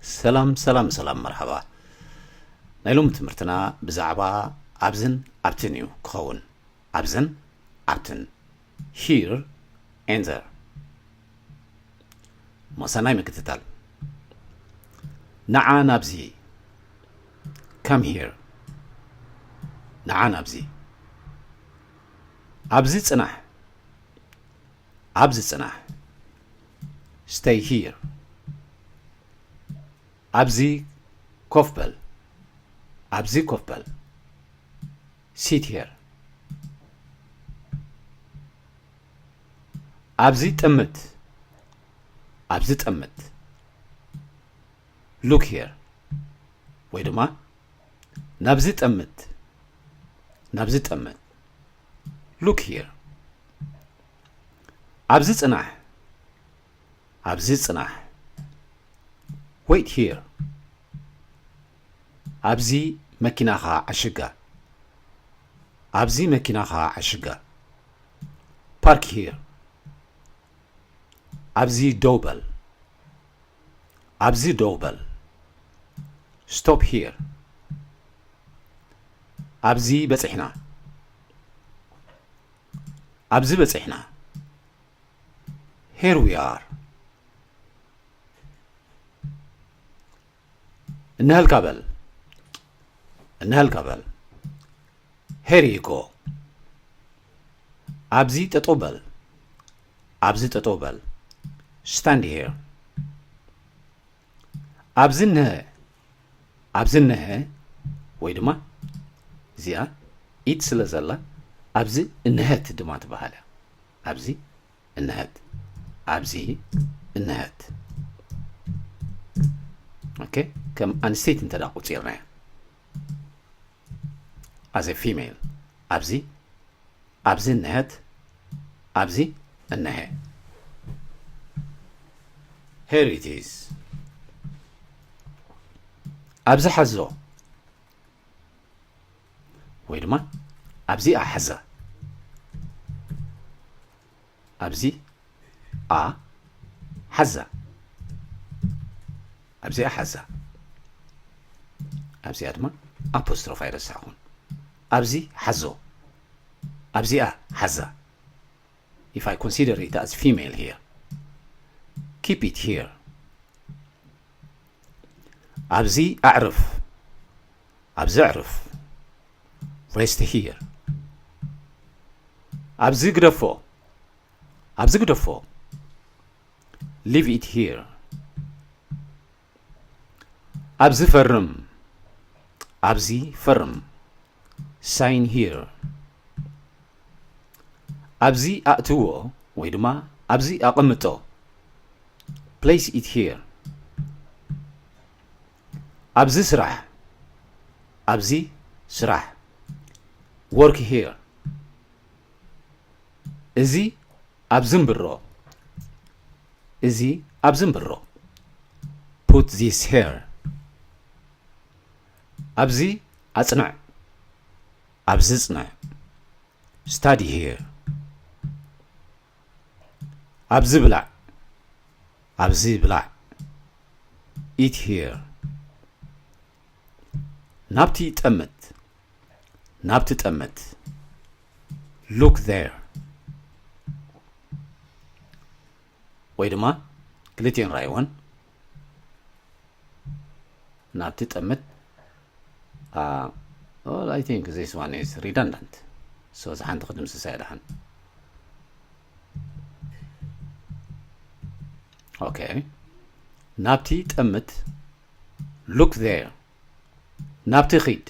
ሰላም ሰላም ሰላም፣ መርሓባ። ናይ ሎሚ ትምህርትና ብዛዕባ ኣብዝን ኣብትን እዩ ክኸውን። ኣብዝን ኣብትን፣ here and there። ሞሰናይ ምክትታል። ንዓ ናብዚ፣ come here። ንዓ ናብዚ። ኣብዚ ጽናሕ፣ ኣብዚ ጽናሕ፣ stay here። ኣብዚ ኮፍ በል፣ ኣብዚ ኮፍ በል፣ sit here። ኣብዚ ጠምት፣ ኣብዚ ጠምት፣ look here። ወይ ድማ ናብዚ ጠምት፣ ናብዚ ጠምት፣ look here። ኣብዚ ጽናሕ፣ ኣብዚ ጽናሕ፣ wait here። ኣብዚ መኪናኻ ዓሽጋ፣ ኣብዚ መኪናኻ ዓሽጋ፣ park here። ኣብዚ ደው በል፣ ኣብዚ ደው በል፣ stop here። ኣብዚ በጺሕና፣ ኣብዚ በጺሕና፣ here we are። እንሀልካ በል፣ እንሀልካ በል፣ here you go። ኣብዚ ጠጠው በል፣ ኣብዚ ጠጠው በል፣ stand here። ኣብዚ እነሀ፣ ኣብዚ እነሀ፣ ወይ ድማ እዚኣ it ስለ ዘላ ኣብዚ እንሀት ድማ ትበሃል እያ። ኣብዚ እንሀት፣ ኣብዚ እንሀት። ኦኬ፣ ከም ኣንስተይቲ እንተ ደኣ ቆጺርናያ፣ as a female፣ ኣብዚ፣ ኣብዚ እንሀት፣ ኣብዚ እንሀ። Here it is። ኣብዚ ሓዞ፣ ወይ ድማ ኣብዚኣ ሓዛ። ኣብዚ ኣ ሓዛ፣ ኣብዚኣ ሓዛ፣ ኣብዚኣ ድማ ኣፖስትሮፍ ኣይረሳዕኹን። ኣብዚ ሓዞ፣ ኣብዚኣ ሓዛ። If I consider it as female here, keep it here። ኣብዚ ኣዕርፍ፣ ኣብዚ ኣዕርፍ፣ rest here። ኣብዚ ግደፎ፣ ኣብዚ ግደፎ፣ leave it here። ኣብዚ ፈርም፣ ኣብዚ ፈርም፣ sign here። ኣብዚ ኣእትዎ ወይ ድማ ኣብዚ ኣቐምጦ፣ place it here። ኣብዚ ስራሕ፣ ኣብዚ ስራሕ፣ work here። እዚ ኣብ ዝንብሮ፣ እዚ ኣብ ዝንብሮ፣ put this here። ኣብዚ ኣጽንዕ፣ ኣብዚ ጽንዕ፣ study here። ኣብዚ ብላዕ፣ ኣብዚ ብላዕ፣ eat here። ናብቲ ጠምት፣ ናብቲ ጠምት፣ look there። ወይ ድማ ክልቲኤን ራእይወን፣ ናብቲ ጠምት። Uh, well, I think this one is redundant. So እዛ ሓንቲ ክድምስሳ እያ ደሓን። ኦኬ፣ ናብቲ ጠምት፣ look there። ናብቲ ኺድ፣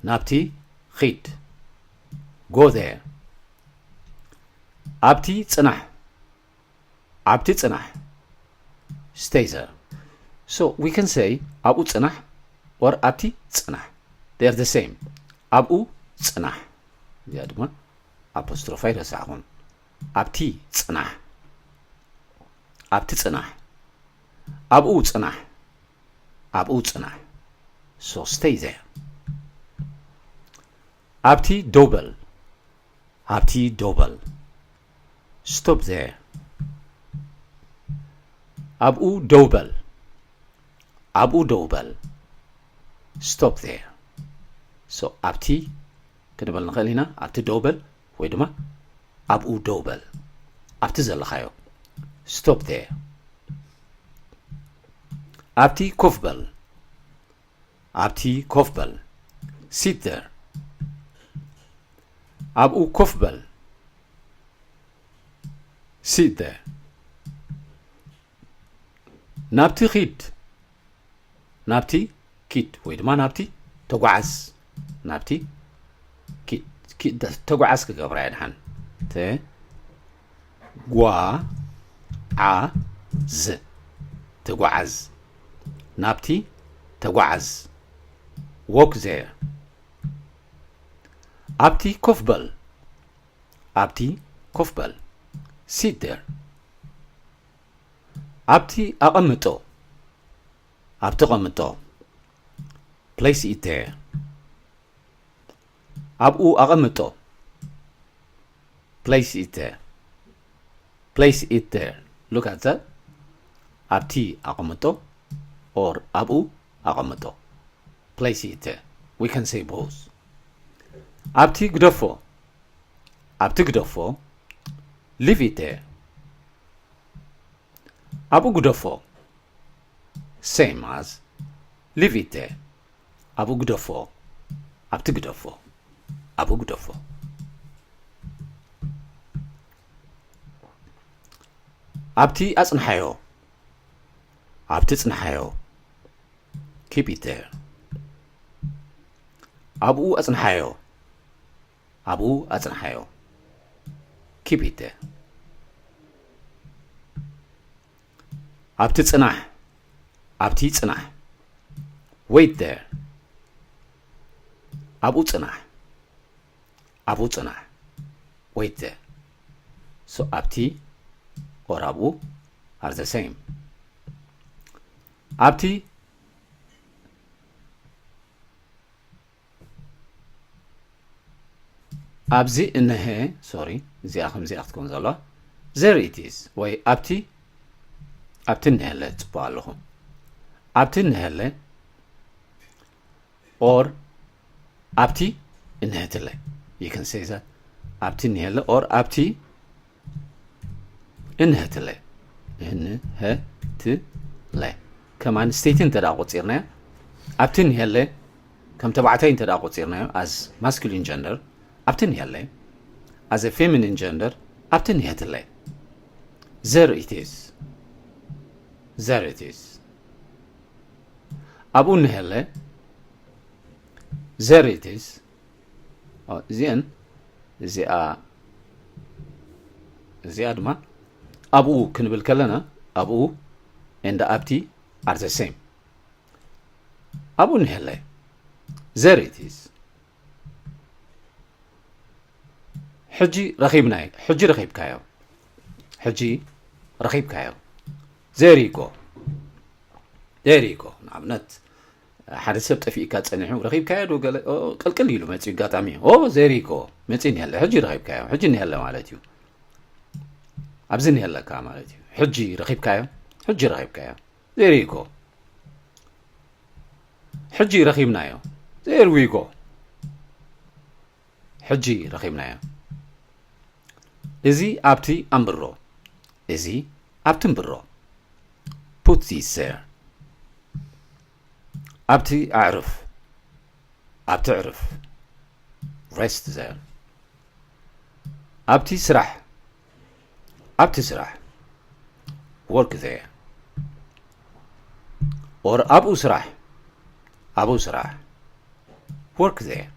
ናብቲ ኺድ፣ go there። ኣብቲ ጽናሕ፣ ኣብቲ ጽናሕ፣ stay there። So we can say ኣብኡ ጽናሕ or ኣብቲ ጽናሕ፣ they are the same። ኣብኡ ጽናሕ፣ እዚኣ ድማ ኣፖስትሮፍ ኣይረሳዕኹን። ኣብቲ ጽናሕ፣ ኣብቲ ጽናሕ፣ ኣብኡ ጽናሕ፣ ኣብኡ ጽናሕ። So stay there። ኣብቲ ደው በል፣ ኣብቲ ደው በል፣ stop there። ኣብኡ ደው በል፣ ኣብኡ ደው በል። Stop there. So ኣብቲ ክንብል ንኽእል ኢና። ኣብቲ ደው በል ወይ ድማ ኣብኡ ደው በል። ኣብቲ ዘለኻዮ። Stop there. ኣብቲ ኮፍ በል። ኣብቲ ኮፍ በል። Sit there. ኣብኡ ኮፍ በል። Sit there. ናብቲ ኪድ። ናብቲ ኪድ ወይ ድማ ናብቲ ተጓዓዝ። ናብቲ ኪድ። ኪድ፣ ተጓዓዝ ክገብራ እየ ድሓን። ተ-፣ ጓ-ዓ-ዝ። ተጓዓዝ። ናብቲ ተጓዓዝ። Walk there. ኣብቲ ኮፍ በል። ኣብቲ ኮፍ በል። Sit there. ኣብቲ ኣቐምጦ። ኣብቲ ኣቐምጦ። Place it there. ኣብኡ ኣቐምጦ። Place it there. Place it there. Look at that. ኣብቲ ኣቐምጦ or ኣብኡ ኣቐምጦ። Place it there. We can say both. ኣብቲ ግደፎ። ኣብቲ ግደፎ። Leave it there. ኣብኡ ግደፎ። Same as leave it there. ኣብኡ ግደፎ። ኣብቲ ግደፎ። ኣብኡ ግደፎ። ኣብቲ ኣጽንሓዮ። ኣብቲ ጽንሓዮ። Keep it there. ኣብኡ ኣጽንሓዮ። ኣብኡ ኣጽንሓዮ። Keep it there. ኣብቲ ጽናሕ። ኣብቲ ጽናሕ። Wait there. ኣብኡ ጽናሕ። ኣብኡ ጽናሕ። Wait there. So ኣብቲ or ኣብኡ are the same. ኣብቲ ኣብዚ እነሀ፣ ሶሪ፣ እዚኣ ከምዚኣ ክትከውን ዘለዋ። There it is ወይ ኣብቲ፣ ኣብቲ እነሀለ ጽቡቕ ኣለኹ። ኣብቲ እነሀለ or ኣብቲ እነሀትለ። You can say that. ኣብቲ እነሀለ or ኣብቲ እንሀትለ። እንሀትለ። ከም ኣንስተይቲ እንተ ደኣ ቆጺርናዮ፣ ኣብቲ እንሀለ ከም ተባዕታይ እንተ ደኣ ቆጺርናዮ፣ as masculine gender፣ ኣብቲ እንሀለ፣ as a feminine gender፣ ኣብቲ እንሀትለ። There it is. There it is. ኣብኡ እንሀለ። There it is. ኦ፣ እዚአን፣ እዚኣ፣ እዚኣ ድማ ኣብኡ ክንብል ከለና፣ ኣብኡ and ኣብቲ are the same። ኣብኡ እንሀለ። There it is. ሕጂ ረኺብናዮ። ሕጂ ረኺብካዮ። ሕጂ ረኺብካዮ። There you go. There you go. ንኣብነት፣ ሓደ ሰብ ጠፊእካ ጸኒሑ፣ ረኺብካዮ ዶ ገለ? ኦ፣ ቅልቅል ኢሉ መጺኡ ኣጋጣሚ። ኦ፣ there you go። መጺኡ እኒሀለ። ሕጂ ረኺብካዮ። ሕጂ እኒሀለ ማለት እዩ። ኣብዚ እኒሀለካ ማለት እዩ። ሕጂ ረኺብካዮ። ሕጂ ረኺብካዮ። There you go. ሕጂ ረኺብናዮ። There we go. ሕጂ ረኺብናዮ። እዚ ኣብቲ ኣንብሮ። እዚ ኣብቲ ኣንብሮ። Put this there. ኣብቲ ኣዕርፍ። ኣብቲ ኣዕርፍ። Rest there. ኣብቲ ስራሕ። ኣብቲ ስራሕ። Work there. Or ኣብኡ ስራሕ። ኣብኡ ስራሕ። Work there.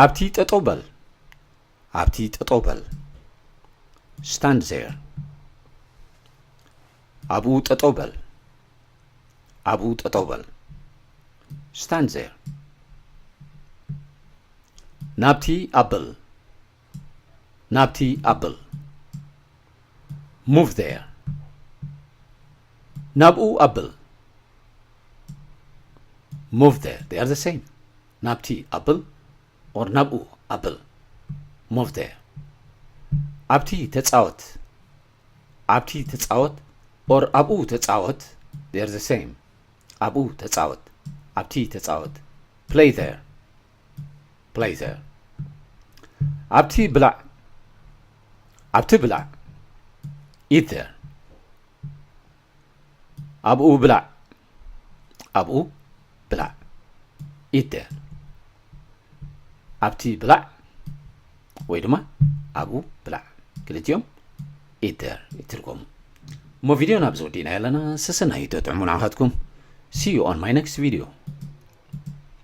ኣብቲ ጠጠው በል። ኣብቲ ጠጠው በል። Stand there. ኣብኡ ጠጠው በል። ኣብኡ ጠጠው በል። Stand there. ናብቲ ኣብል። ናብቲ ኣብል። Move there. ናብኡ ኣብል። Move there. They are the same. ናብቲ ኣብል or ናብኡ ኣብል። Move there. ኣብቲ ተጻወት። ኣብቲ ተጻወት or ኣብኡ ተጻወት። They're the same. ኣብኡ ተጻወት። ኣብቲ ተጻወት። Play there. Play there. ኣብቲ ብላዕ። ኣብቲ ብላዕ። Eat there. ኣብኡ ብላዕ። ኣብኡ ብላዕ። Eat there. ኣብቲ ብላዕ ወይ ድማ ኣብኡ ብላዕ። ክልቲኦም Eat there ይትርጎሙ። እሞ ቪድዮ ናብ ዝወዲእና ኣለና። ሰሰናዩ ተጥዕሙ ንዓኻትኩም። See you on my next video.